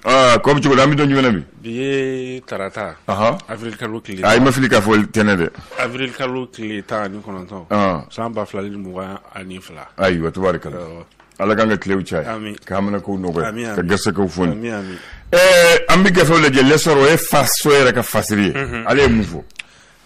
Aa, ko bɛ cogo di? An bɛ don jumɛn na bi? Bi ye tarata, avril kalo tile A, i ma fili k'a fɔ tɛnɛ dɛ. Avril kalo tile 19, san 2022. Ayiwa, tabarikala. Ala k'an ka tilew caya. Amin. K'an mana kow nɔgɔya. Amin, ka amin. gɛrɛsɛgɛw foni. Amin, amin. An bɛ gafew lajɛ. L'Essor, o ye faso yɛrɛ ka fasiri ye. Ale ye mun fɔ?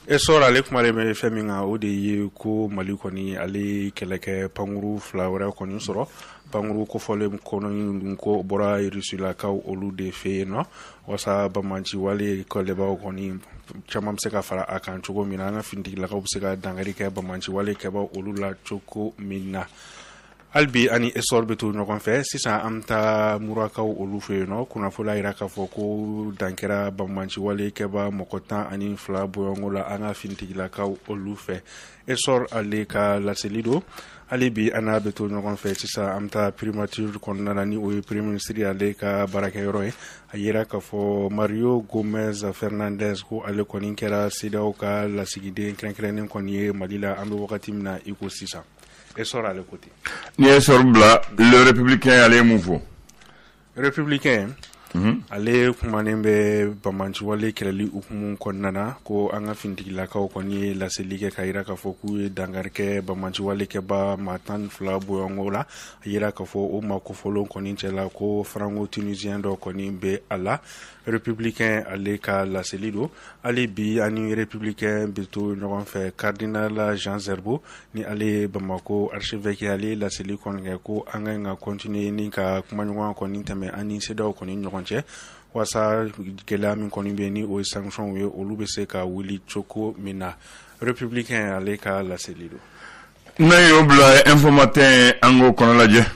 Essor ale kumalen bɛ fɛn min kan, o de ye ko Mali kɔni ale kɛlɛkɛ pankuru fila wɛrɛ kɔni sɔrɔ. Pankuru kofɔlen kɔnɔ ko bɔra Rusilakaw olu de fɛ yen nɔ, walasa banbanci wale kɛlɛbaw kɔni caman bɛ se ka fara a kan cogo min na, an ka finitigilakaw bɛ se ka dankari kɛ banbanci wale kɛbaw olu la cogo min na. Hali bi ani Essor bɛ to ɲɔgɔn fɛ. Sisan an bɛ taa Murakaw olu fɛ yen nɔ. Kunnafoni y'a jira k'a fɔ ko dan kɛra banbanci wale kɛba mɔgɔ 12 bɔɲɔgɔnko la an ka finitigilakaw olu fɛ. Essor ale ka laseli don. Hali bi an n'a bɛ to ɲɔgɔn fɛ. Sisan an bɛ taa primature kɔnɔna na, ni o ye premier ministre ale ka baarakɛyɔrɔ ye. A yira k'a fɔ Mario Gomez Fernandez ko ale kɔni kɛra CEDEAO ka lasigiden kɛrɛnkɛrɛnnen kɔni ye Mali la an bɛ wagati min na i ko sisan. Essor ale ko ten. N'i ye Essor bila, Le Républicain ale ye mun fɔ? Républicain ale kumanen bɛ banbanciwale kɛlɛli hukumu kɔnɔna na, ko an ka finitigilakaw kɔni ye laseli kɛ ka yira k'a fɔ k'u ye dankari kɛ banbanciwale kɛba maa 12 bɔɲɔgɔnko la. A yira k'a fɔ o maa kofɔlenw kɔni cɛla, ko franco tunisien dɔ kɔni bɛ a la. Républicain ale ka laseli don. Hali bi ani Républicain bɛ to ɲɔgɔn fɛ. Cardinal Jean Zerbo, ni ale ye Bamako archevêque, ale ye laseli kɔni kɛ ko an ka ɲi ka continuer ni ka kumaɲɔgɔnya kɔni tɛmɛ an ni CEDEAO kɔni ɲɔgɔn cɛ, walasa gɛlɛya min kɔni bɛ yen, ni o ye sanction ye, olu bɛ se ka wuli cogo min na. Républicain ale ka laseli don. N'a y'o bila, Info Matin, an k'o kɔnɔ lajɛ.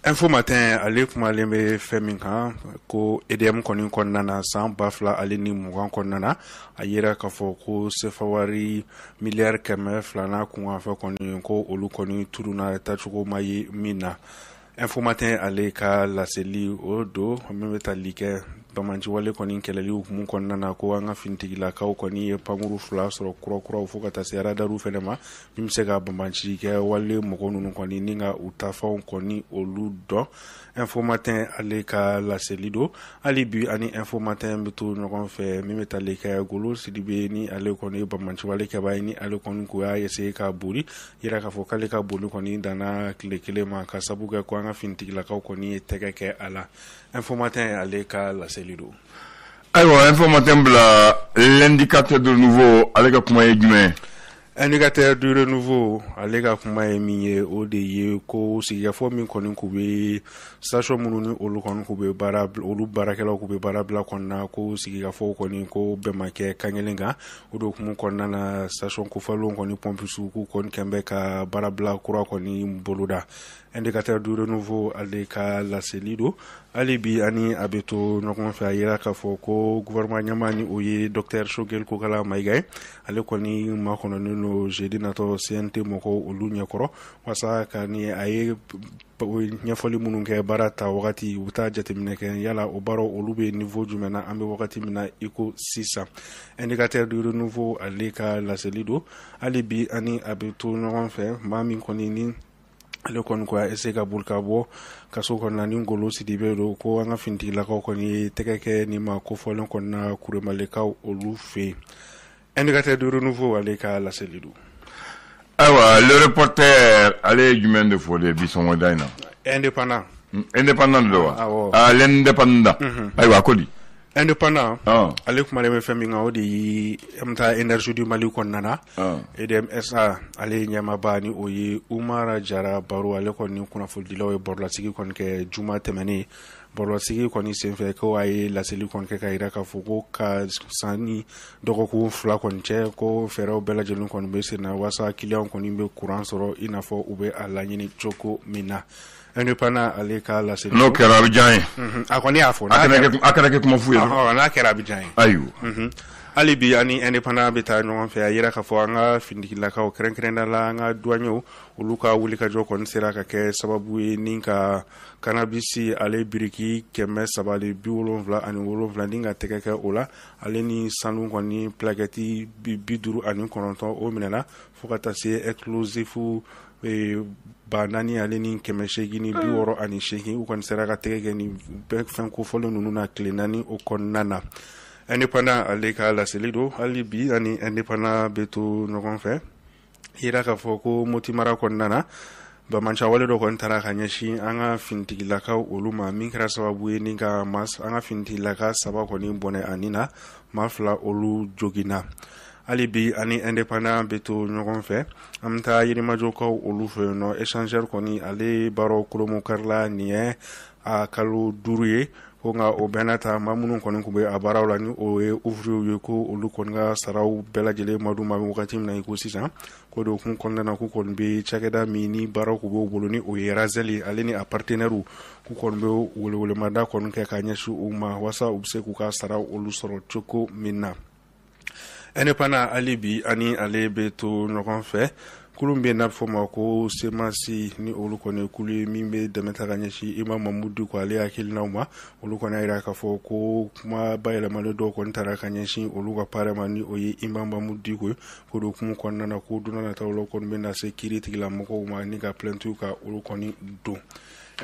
Info Matin ale kumalen bɛ fɛn min kan, ko EDM kɔni kɔnɔna na, san 2020 kɔnɔna na, a yira k'a fɔ ko sefa wari miliyari 200 n'a kunkanfɛ kɔni, ko olu kɔni turuna taacogo ma ye min na. Info Matin ale ka laseli o don. Min bɛ tali kɛ banbanciwale kɔni kɛlɛli hukumu kɔnɔna na, ko an ka finitigilakaw kɔni ye pankuru fila sɔrɔ kurakuraw, fo ka taa se radariw fɛnɛ ma, min bɛ se ka banbanci kɛ wale mɔgɔ ninnu kɔni ni ka u tafanw kɔni olu dɔn. Info Matin ale ka laseli don. Hali bi ani Info Matin bɛ to ɲɔgɔn fɛ. Min bɛ tali kɛ Golo Sidibe, ni ale kɔni ye banbanciwale kɛbaa ye, ni ale kɔni ko y'a essayer ka boli, yira k'a fɔ k'ale ka boli kɔni danna tile kelen ma, ka sabu kɛ ko an ka finitigilakaw kɔni ye tɛgɛ kɛ a la. Info Matin ale ka laseli don. Ayiwa, Info Matin bila, L'Indicateur du Renouveau ale ka kuma ye jumɛn ye? Indicateur du Renouveau ale ka kuma ye min ye, o de ye ko sigikafɔ min kɔni k'u bɛ station minnu ni olu kɔni k'u bɛ baara, olu baarakɛlaw k'u bɛ baara bila kɔnɔna, ko sigikafɔw kɔni ko bɛn ma kɛ kan kelen kan. O de hukumu kɔnɔna na, station kofɔlenw kɔni pompiste k'u kɔni kɛn bɛ ka baara bila kura kɔni boloda. Indicateur du Renouveau ale ka laseli don. Hali bi ani a bɛ to ɲɔgɔn fɛ. A yira k'a fɔ ko gouvernement ɲɛmaa, ni o ye docteur Choguel Kokala Maïga ye, ale kɔni makɔnɔnen don jeudi natɔ CNT mɔgɔw olu ɲɛkɔrɔ, walasa ka ni a ye ɲɛfɔli minnu kɛ baara ta wagati, u bɛ taa jateminɛ kɛ yala o baaraw olu bɛ niveau jumɛn na an bɛ wagati min na i ko sisan. Indicateur du Renouveau ale ka laseli don. Hali bi ani a bɛ to ɲɔgɔn fɛ. Maa min kɔni ni ale kɔni ko a essayer ka boli ka bɔ kaso kɔnɔna, ni Ngolo Sidibe don, ko an ka finitigilakaw kɔni ye tɛgɛ kɛ nin ma kofɔlen kɔnɔna Kuremalekaw olu fɛ yen. Indicateur du Renouveau ale ka laseli don. Ayiwa, Le Reporter ale ye jumɛn de fɔ de bi sɔgɔmada in na? Indépendant. Indépendant de don wa? Awɔ. Ah, L'Indépendant. Ayiwa, ko di? Indépendant ale kumalen bɛ fɛn min kan, o de ye an bɛ taa Énergie du Mali kɔnɔna na. EDM SA ale ye ɲɛmaaba, ni o ye Umar Jara Baro, ale kɔni kunnafonidilaw ye barolasigi kɔni kɛ juma tɛmɛnen. Barolasigi kɔni senfɛ, ko a ye laseli kɔni kɛ ka yira k'a fɔ ko ka san ni dɔgɔkun 2 kɔni cɛ, ko fɛɛrɛw bɛɛ lajɛlen kɔni bɛ sen na walasa kiliyanw kɔni bɛ courant sɔrɔ i n'a fɔ u bɛ a laɲini cogo min na. Indépendant ale ka laseli. N'o kɛra, a bɛ diya n ye. A kɔni y'a fɔ. A kana kɛ kuma fu ye. N'a kɛra, a bɛ diya n ye. Ayiwa. Hali bi ani Indépendant bɛ taa ɲɔgɔn fɛ. A yira k'a fɔ an ka finitigilakaw, kɛrɛnkɛrɛnnenya la an ka douaniers, olu ka wulikajɔ kɔni sera ka kɛ sababu ye ni ka cannabis ale biriki 377 ni ka tɛgɛ kɛ o la, ale ni sanu kɔni plaquette 59, o minɛna, fo ka taa se explosif 4868, u kɔni sera ka tɛgɛ kɛ ni bɛɛ fɛn kofɔlen ninnu na tile 4 o kɔnɔna na. Indépendant ale ka laseli don. Hali bi ani Indépendant bɛ to ɲɔgɔn fɛ, yira k'a fɔ ko Moti mara kɔnɔna na, bamancawale dɔ kɔni taara ka ɲɛsin an ka finitigilakaw olu ma, min kɛra sababu ye ni ka an ka finitigilaka 3 kɔni bɔnɛ ani na, maa 2 olu joginna. Hali bi ani Indépendant bɛ to ɲɔgɔn fɛ, an bɛ taa Yirimajɔkaw olu fɛ yen nɔ. Échangeur kɔni ale baaraw kolomokarila nin ye a kalo 5 ye ko, nka o bɛɛ n'a ta, maa minnu kɔni tun bɛ a baaraw la, ni o ye ouvrier ye, ko olu kɔni ka saraw bɛɛ lajɛlen ma d'u ma wagati min na i ko sisan. Ko de hukumu kɔnɔna na, k'u kɔni bɛ cakɛda min ni baaraw k'u b'o bolo, ni o ye Razel, ale ni a partenaire, k'u kɔni bɛ welewelemada kɔni kɛ ka ɲɛsin u ma walasa u bɛ se k'u ka saraw olu sɔrɔ cogo min na. Indépendant, hali bi ani ale bɛ to ɲɔgɔn fɛ, kulu bɛ n'a bɛ fɔ ma ko CMAS, ni olu kɔni kulu ye min bɛ dɛmɛ ta ka ɲɛsin Imam Mahmoud Dicko ale hakilinaw ma, olu kɔni y'a jira k'a fɔ ko kuma bayɛlɛmalen dɔw kɔni taara ka ɲɛsin olu ka parrain ma, ni o ye Imam Mahmoud Dicko ye. Ko de hukumu kɔnɔna na, ko don nataw la kɔni bɛ na se kiiri tigilamɔgɔw ma ni ka plainte ka olu kɔni don.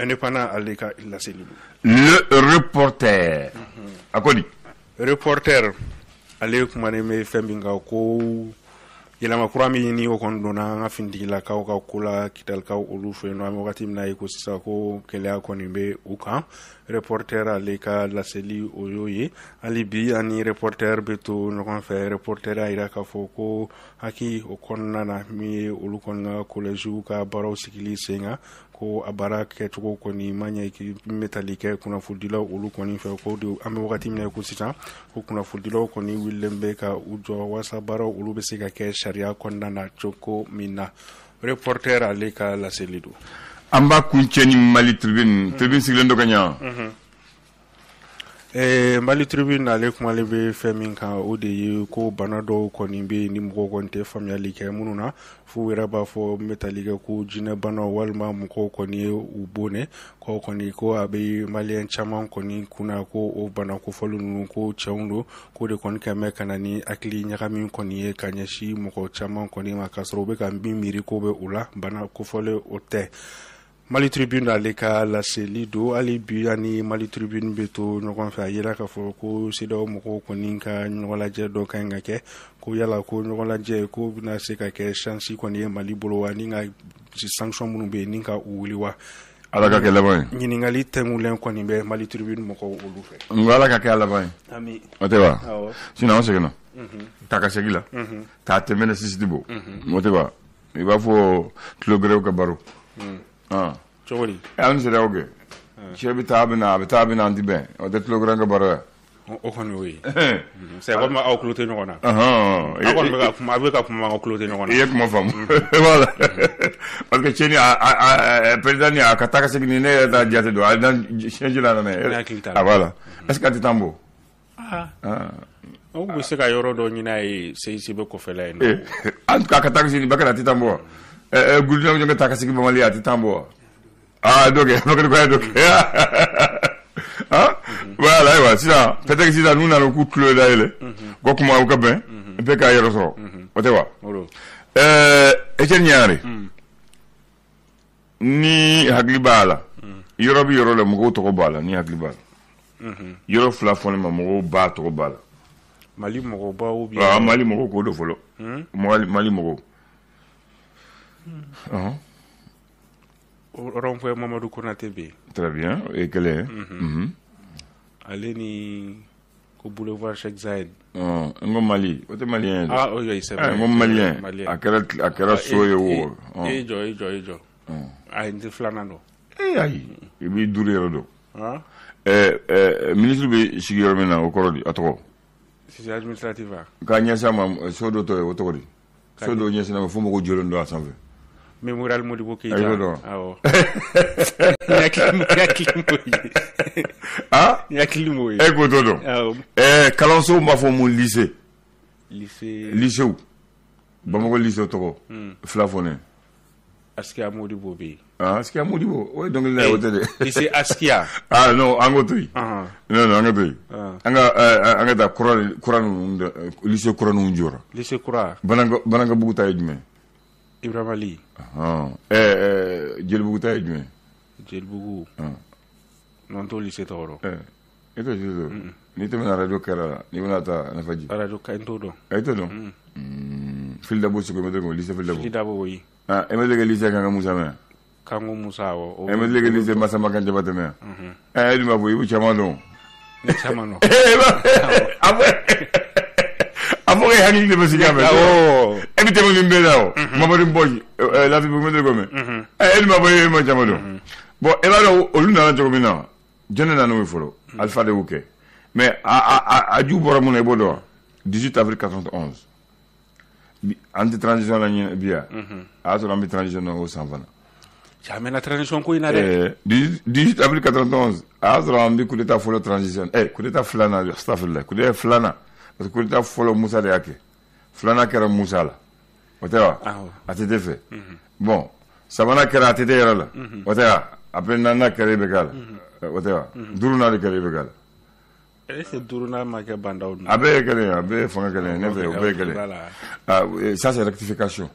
Indépendant ale ka laseli don. Le Reporter a ko di? Reporter ale kumanen bɛ fɛn min kan, ko yɛlɛma kura min ni o kɔni donna an ka finitigilakaw ka ko la Kidalikaw olu fɛ yen nɔ, an bɛ wagati min na i ko sisan, ko gɛlɛya kɔni bɛ u kan. Reporter ale ka laseli o y'o ye. Hali bi ani Reporter bɛ to ɲɔgɔn fɛ, Reporter y'a jira k'a fɔ ko haki o kɔnɔna na, min ye olu kɔni ka collège ka baaraw sigili sen kan, ko a baara kɛcogo kɔni ma ɲɛ min bɛ tali kɛ kunnafonidilaw olu kɔni fɛ. Ko de an bɛ wagati min na ko sisan, ko kunnafonidilaw kɔni wulilen bɛ ka u jɔ walasa baaraw olu bɛ se ka kɛ sariya kɔnɔna na cogo min na. Reporter ale ka laseli don. An b'a kuncɛ ni Mali Tribune. Tribune sigilen dɔ ka ɲa. Mali Tribune ale kumalen bɛ fɛn min kan, o de ye ko bana dɔw kɔni bɛ yen ni mɔgɔw kɔni tɛ faamuyali kɛ minnu na, f'u yɛrɛ b'a fɔ n bɛ tali kɛ ko jinɛ banaw walima mɔgɔw kɔni ye u bonɛ k'aw kɔni, ko a bɛ maliyɛn caman kɔni kunna ko o bana kofɔlen ninnu ko cɛw don, k'o de kɔni kɛn bɛ ka na ni hakili ɲagami kɔni ye ka ɲɛsin mɔgɔ caman kɔni ma, k'a sɔrɔ u bɛ ka min miiri ko bɛ u la, bana kofɔlen o tɛ. Mali Tribune ale ka laseli don. Hali bi ani Mali Tribune bɛ to ɲɔgɔn fɛ, a yira k'a fɔ ko CEDEAO mɔgɔw kɔni ka ɲɔgɔnlajɛ dɔ ka ɲi ka kɛ, ko yala ko ɲɔgɔnlajɛ ko bɛna se ka kɛ chance kɔni ye Mali bolo wa, ni ka sanction minnu bɛ yen ni ka u wuli wa? Ala ka kɛ laban ye. Ɲininkali tɛnkulen kɔni bɛ Mali Tribune mɔgɔw olu fɛ. N ko Ala ka kɛ a laban ye. Ami. O tɛ wa? Sinon an seginna. Taa ka segin la. K'a tɛmɛ ni sisiti bɔ. O tɛ wa? I b'a fɔ tulo gɛrɛw ka baro. Cogo di? An ni CEDEAO kɛ. Cɛ bɛ taa a bɛ na, a bɛ taa a bɛ na, an ti bɛn. O tɛ tulo gɛrɛ ka baro ye. O kɔni y'o ye. C'est comme aw tulo tɛ ɲɔgɔn na. Aw kɔni bɛ ka kuma, aw bɛ ka kuma, aw tulo tɛ ɲɔgɔn na. I ye kuma faamu. Voilà. Parce que cɛ ni a président ni a ka taa ka segin ni ne yɛrɛ t'a jate dɔn. A dan siɲɛ la nana. Ne hakili t'a la. Ah voilà. Est-ce que a tɛ taa bɔ? O bɛ se ka yɔrɔ dɔ ɲini a ye CICB kɔfɛla yen nɔ. En tout cas, ka taa ka segin Bakari, a tɛ taa bɔ. Gouvernement ka taa ka segin Bamali, a tɛ taa bɔ. Ah donc Bakari ko donc. Ah voilà, ayiwa sisan peut-être sisan n'u nana k'u tulo dayɛlɛ, ko kuma u ka bɛn bɛɛ k'a yɛrɛ sɔrɔ, o tɛ wa? Etienne Ɲare, ni hakili b'a la, yɔrɔ bɛ yɔrɔ la mɔgɔw tɔgɔ b'a la, ni hakili b'a la, yɔrɔ 2 fɔ ne ma, mɔgɔw ba tɔgɔ b'a la. Mali mɔgɔbaw ou bien? Ah, Mali mɔgɔw k'o don fɔlɔ. Mali mɔgɔw. Rond-point Mamadou Konaté bɛ yen. Très bien, o ye kelen ye. Ale ni ko boulevard Cheikh Zayed. N ko Mali, o tɛ malien ye dɛ. Ah oui, c'est vrai. N ko malien, a kɛra so ye o. E jɔ, e jɔ, e jɔ. Ayi, n tɛ filanan dɔn. Ee ayi, i b'i duuru yɛrɛ dɔn. Ministre bɛ sigi yɔrɔ min na, o kɔrɔ di, a tɔgɔ? Cité administrative wa? K'a ɲɛsin a ma, so dɔ tɔ ye, o tɔgɔ di? So dɔ ɲɛsin a ma fo mɔgɔw jɔlen don a sanfɛ. Mémorial Modibo Keïta. Ayi, dɔn. Awɔ. N hakili m'o ye. Ah? N hakili m'o ye. E k'o t'o dɔn. Awɔ. Kalanso b'a fɔ mun lycée? Lycée. Lycée. Bamakɔ lycée tɔgɔ. 2 fɔ ne. Askia Modibo bɛ yen. Ah, Askia Modibo, o ye dɔnkilida ye, o tɛ dɛ. Lycée Askia. Ah non, an k'o to yen. Non non, an ka to yen. An ka taa kura ninnu, lycée kura ninnu jɔra. Lycée kura. Banankabugu ta ye jumɛn? Ibrahima Ly. Jelibugu ta ye jumɛn? Jelibugu. Non, n t'o lycée tɔgɔ dɔn. E t'o lycée dɔn? N'i tɛmɛna radio kɛra la, n'i bɛna taa Nafaji. Radio ka n t'o dɔn. E t'o dɔn? Fily Dabo Segu, e ma deli k'o lycée Fily Dabo? Fily Dabo, oui. Ah, e ma deli ka lycée Kankan Musa mɛn? Kanko Musa, awɔ. E ma deli ka lycée Masamba Kan Jabatɛ mɛn? E dun b'a fɔ i b'u caman dɔn. Ne caman dɔn. A fɔ e hakili de bɛ sigi a fɛ. E bɛ tɛmɛ nin bɛɛ la o. Mamadu Mbɔji, Lafibugu ma deli k'o mɛn. E dun b'a fɔ e ma caman dɔn. Bon, e b'a dɔn olu nana cogo min na, jɔn de nana n'o ye fɔlɔ? Alpha de y'o kɛ. Mais a ju bɔra mun na, i b'o dɔn wa? 18 avril 91. An tɛ transition la ɲinɛ bi yan. A y'a sɔrɔ an bɛ transition na o san fana. Cɛ, a mɛnna transition ko in na dɛ. 18 avril 91, a y'a sɔrɔ an bɛ coup d'état fɔlɔ transition, coup d'état filanan, astafurlahi, coup d'état filanan, parce que coup d'état fɔlɔ Musa de y'a kɛ, filanan kɛra Musa la, o tɛ wa? ATT fɛ. Bon, sabanan kɛra ATT yɛrɛ la, o tɛ wa? Après naaninan kɛra IBK la, o tɛ wa? Duurunan de kɛra IBK la. Est-ce que duurunan ma kɛ Bah N'Daw? A bɛɛ ye kelen ye, a bɛɛ ye fanga kelen ye, ne fɛ o bɛɛ ye kelen ye. Ça, c'est rectification.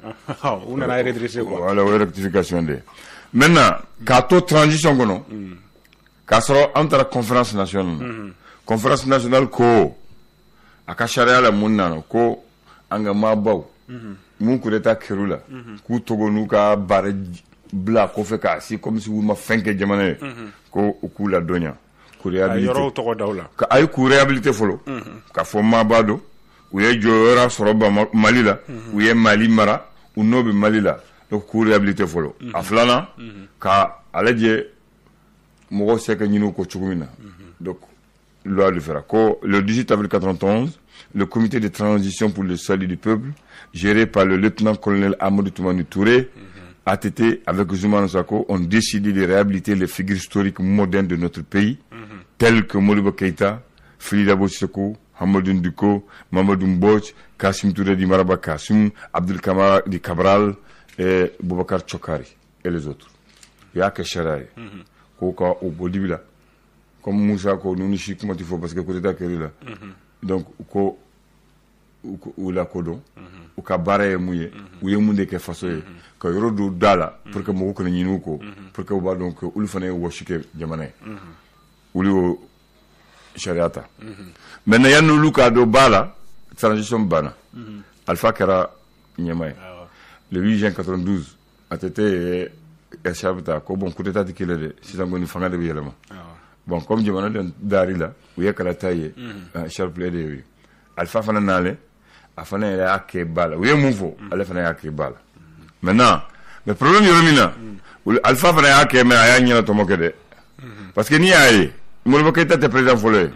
U nana redresser quoi. Voilà, o ye rectification de ye. Maintenant, k'a to transition kɔnɔ, k'a sɔrɔ an taara conférence nationale. Conférence nationale ko a ka sariya la mun nana ko an ka maabaw mun coup d'état kɛr'u la, k'u togo n'u ka baara bila kɔfɛ k'a si comme si u ma fɛn kɛ jamana ye, ko u k'u ladɔnya. K'u réhabiliter. Yɔrɔw tɔgɔ da u la. A ye k'u réhabiliter fɔlɔ, k'a fɔ maaba don, u ye jɔyɔrɔ sɔrɔ Mali la, u ye Mali mara, u n'o bɛ Mali la, donc k'u réhabiliter fɔlɔ. A filanan, ka a lajɛ mɔgɔw se ka ɲini u kɔ cogo min na. Donc loi le fera. Ko le 18 avril 91, le comité de transition pour le salut du peuple, géré par le lieutenant-colonel Amadou Toumani Touré, ATT, avec Zoumana Sako, ont décidé de réhabiliter les figures historiques modernes de notre pays, telles que Modibo Keïta, Fily Dabo Sissoko, Hamadoun Dicko, Mamadou Mbodj, Kassim Touré dit Maraba Kassim, Abdul Kamara dit Cabral et Boubacar Chokari et les autres. Il y a que sariya ye. Ko ka o bɔ dibi la. Comme Moussa ko ninnu si kuma tɛ fɔ parce que coup d'état kɛr'i la. Donc ko u lakodɔn, u ka baara ye mun ye, u ye mun de kɛ faso ye, ka yɔrɔ dɔ da la pour que mɔgɔw kana ɲini u kɔ, pour que u b'a dɔn que olu fana ye wɔsi kɛ jamana ye. Olu y'o sariya ta. Maintenant, yanni olu k'a dɔn ba la, transition banna. Alpha kɛra ɲɛmaa ye. Le 8 juin 92, ATT ye écharpe ta ko bon, coup d'état tɛ kelen dɛ, sisan kɔni fanga de bɛ yɛlɛma. Bon, comme jamana de dar'i la, u ye kalata ye, écharpe de ye. Alpha fana nalen, a fana yɛrɛ y'a kɛ ba la. U ye mun fɔ, ale fana y'a kɛ ba la. Maintenant, mais problème yɔrɔ min na, Alpha fana y'a kɛ, mais a y'a ɲɛna tɔmɔ kɛ dɛ. Parce que n'i y'a ye, Modibo Keïta tɛ président fɔlɔ ye.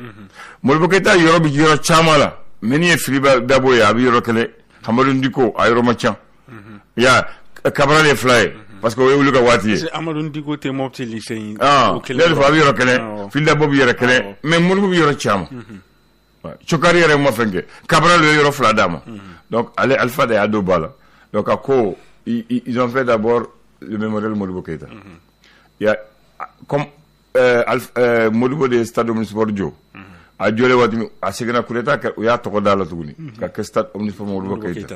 Modibo Keïta yɔrɔ bɛ yɔrɔ caman la, mais n'i ye Fily Dabo ye, a bɛ yɔrɔ kelen. Hamadoun Dicko, a yɔrɔ ma ca. I y'a Cabral ye fila ye, parce que o ye olu ka waati ye. Hamadoun Dicko tɛ Mopti lycée in. Ah, ne de fɔ a bɛ yɔrɔ kelen, Fily Dabo bɛ yɔrɔ kelen, mais Modibo bɛ yɔrɔ caman. Chokari yɛrɛ ma fɛn kɛ, Cabral ye yɔrɔ fila d'a ma. Donc ale Alpha de y'a don ba la. Donc a ko ils ont fait d'abord le mémorial Modibo Keïta. Il y a comme Modibo de stade omnisport jɔ. A jɔlen waati min, a seginna coup d'état kɛ, u y'a tɔgɔ da la tuguni ka kɛ stade omnisport Modibo Keïta.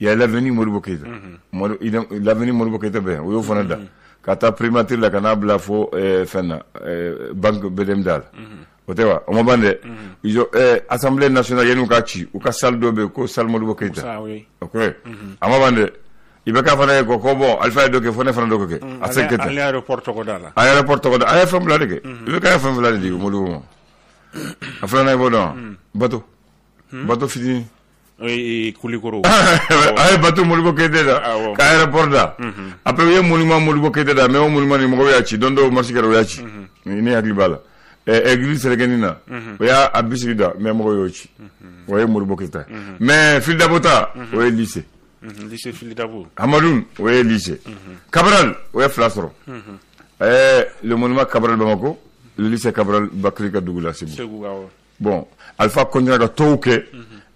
Il y a l'avenue Modibo Keïta. L'avenue Modibo Keïta bɛ yan, u y'o fana da. Ka taa primature la ka n'a bila fo fɛn na, banque BDM da la. O tɛ wa? O ma ban dɛ. Ils ont assemblée nationale, yanni u ka ci, u ka salle dɔ bɛ yen ko salle Modibo Keïta. Ok, a ma ban dɛ. IBK fana ye ko bon, Alpha ye dɔ kɛ, fo ne fana dɔ kɛ. A se kɛ ten. Ale aéroport tɔgɔ da la. A aéroport tɔgɔ da, a ye fɛn fila de kɛ. IBK ye fɛn fila de di Modibo ma. A filanan, i b'o dɔn? Bateau. Bateau fitinin. Kulikoro. A ye bateau Modibo Keïta da, ka aéroport da. Après u ye monument Modibo Keïta da, mais o monument ni mɔgɔw y'a ci, don dɔw marche kɛra, u y'a ci. Ne hakili b'a la. Église Sɛrɛkɛni na, o y'a a bisigi da, mais mɔgɔw y'o ci. O ye Modibo Keïta. Mais Fily Dabo ta, o ye lycée. Lycée Fily Dabo. Hamadoun, o ye lycée. Cabral, o ye fila sɔrɔ. Le monument Cabral Bamako, le lycée Cabral Bakary ka dugu la Segu. Segu, awɔ. Bon, Alpha continue ka tɔw kɛ,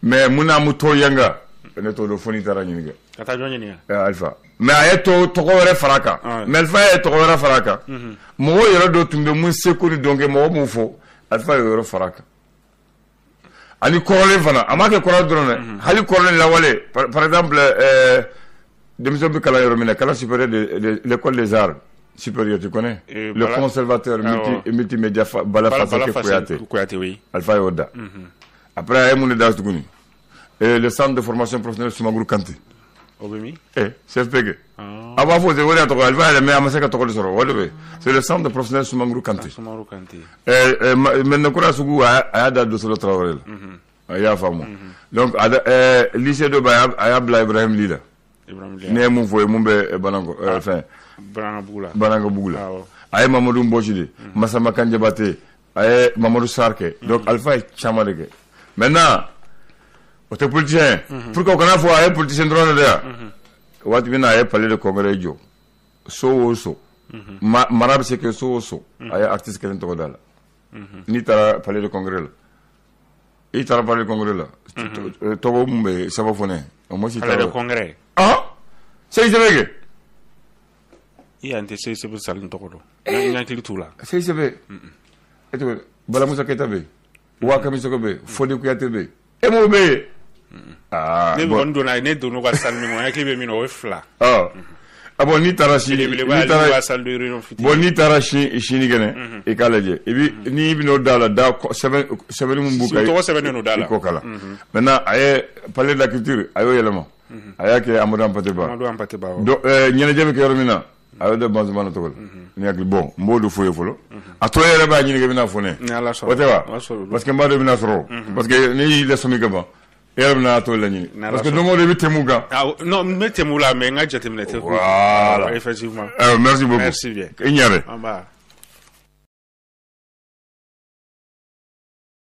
mais mun na mu tɔ yanga, ne t'o dɔn, fo n'i taara ɲininka. Ka taa jɔn ɲininka? Alpha. Mais a ye tɔgɔ wɛrɛ fara a kan. Mais Alpha ye tɔgɔ wɛrɛ fara a kan. Mɔgɔw yɛrɛ dɔ tun bɛ mun seko ni dɔn kɛ, mɔgɔ mun fɔ, Alpha ye o yɔrɔ fara a kan. Ani kɔrɔlen fana, a ma kɛ kɔrɔ dɔrɔn dɛ, hali kɔrɔlen lawale, par exemple Denmisɛnw bɛ kalan yɔrɔ min na, kalan supérieur de l'école des arts supérieur, tu connais, le conservateur multimédia Bala Faseke Kouyaté. Kouyaté, oui. Alpha y'o da. Après, a ye mun de da tuguni? Le centre de formation professionnelle Sumanguru Kanté. O bɛ min? Eh, CFPG. A b'a fɔ o de y'a tɔgɔ Alpha yɛrɛ, mais a ma se ka tɔgɔ de sɔrɔ, o de bɛ, c'est le centre de professionnel Sumanguru Kanté. Sumanguru Kanté. Maintenant, kura sugu, a y'a da Dosolo Traoré la, a y'a faamu. Donc lycée dɔ bɛ, a y'a bila Ibrahim Ly la. Ne ye mun fɔ ye, mun bɛ Bananko, fɛn Banankabugu la. Banankabugu la. A ye Mamadu Nbɔsi de, Masama Kanjabate, a ye Mamadu Sar kɛ. Donc Alpha ye caman de kɛ. Maintenant, o tɛ politicien ye, pour que o kana fɔ a ye politicien dɔrɔn de yan. Waati min na a ye palais de congrès jɔ, so o so, mara bɛ se kɛ so o so, a ye artiste kelen tɔgɔ da la. N'i taara palais de congrès la, i taara palais de congrès la, tɔgɔ mun bɛ saba fɔ ne ye o ma si. Palais de congrès. Ah, CICB kɛ. I yan tɛ CICB salle tɔgɔ dɔn, n hakili t'u la. CICB e tɔgɔ Bala Musa Keyita bɛ yen, Wa Kamisoko bɛ yen, Fode Kuyate bɛ yen, e m'o bɛ yen. Aa, ne kɔni donna, ne donn'u ka salle min kɔnɔ, n hakili bɛ min na, o ye fila. Ah bon, n'i taara sini, n'i taara salle de réunion fitinin. Bon, n'i taara sini sinikɛnɛ, i k'a lajɛ, i bi n'i bɛn'o da la, da sɛbɛn sɛbɛnni mun b'u kan. Tɔgɔ sɛbɛnnen don da la. I k'o kala. Maintenant, a ye palais de la culture, a y'o yɛlɛma, a y'a kɛ Amadou Hampâté Bâ. Amadou Hampâté Bâ. Ɲɛnajɛ bɛ kɛ yɔrɔ min na, a y'o da Bazoumana tɔgɔ la. Ni hakili, bon, n b'o de f'u ye fɔlɔ. A tɔ yɛrɛ b'a ɲini k'i bɛna fɔ ne. Ni Ala sɔnna. O tɛ wa? Parce que n b'a dɔn i bɛna sɔrɔ. Parce que n'i y'i lasɔmi ka ban, e yɛrɛ bɛna t'o laɲini. Parce que don o don i bɛ thème kan. Non, n bɛ thème la, mais n ka jateminɛ tɛ. Voilà. Effectivement. Merci beaucoup. Merci bien. I ɲɛ dɛ. An ba.